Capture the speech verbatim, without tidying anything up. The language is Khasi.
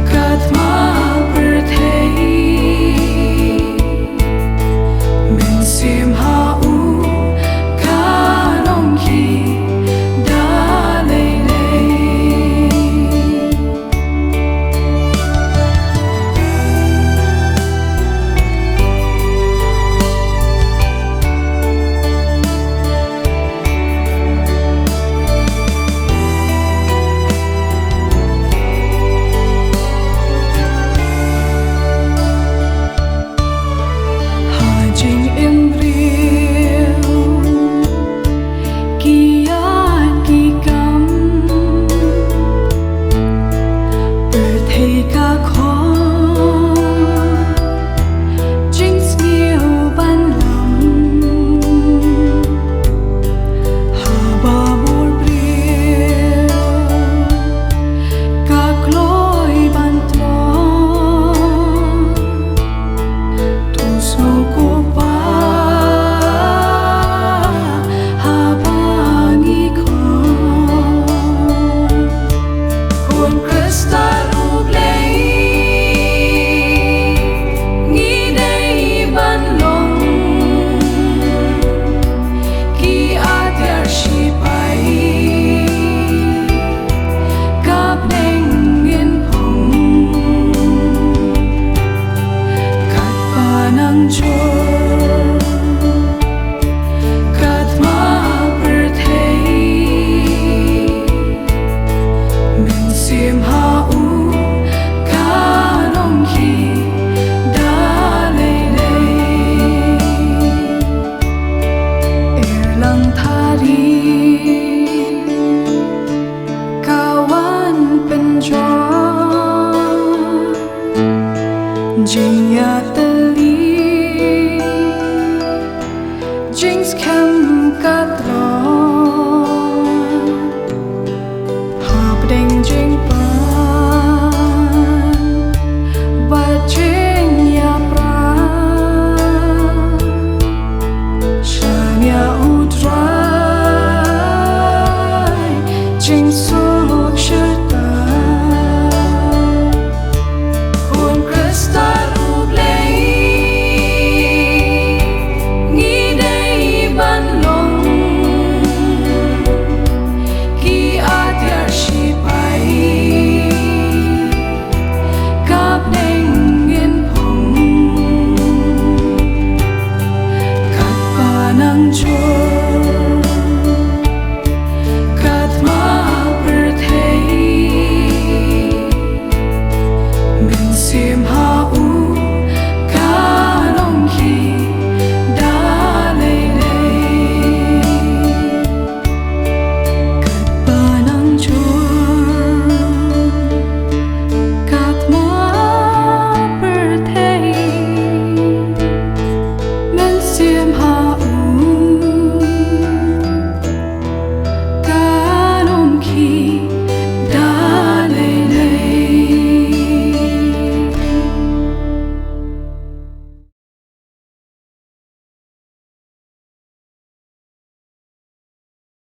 Katma pyrthei mynsiem ha u ka long hi da lei lei. Ha jingim briew ki ïaid ki kam, pyrthei ka khot jingsniew ban lam. Haba bor briew ka kloi ban tlot, to sngew ko Pa haba ngi khot. Khun Khristan U Blei ngi dei ban long ki atiar shipai ka bneng ngin phong. Katba nang jur katma pyrthei mynsiem ha u ka long hi da lei lei. Erlang thari ka wan pynjot jingïatylli jingskhem ka tlot hapdeng jingpang bad jingïapra. Shaniah U Trai jingsu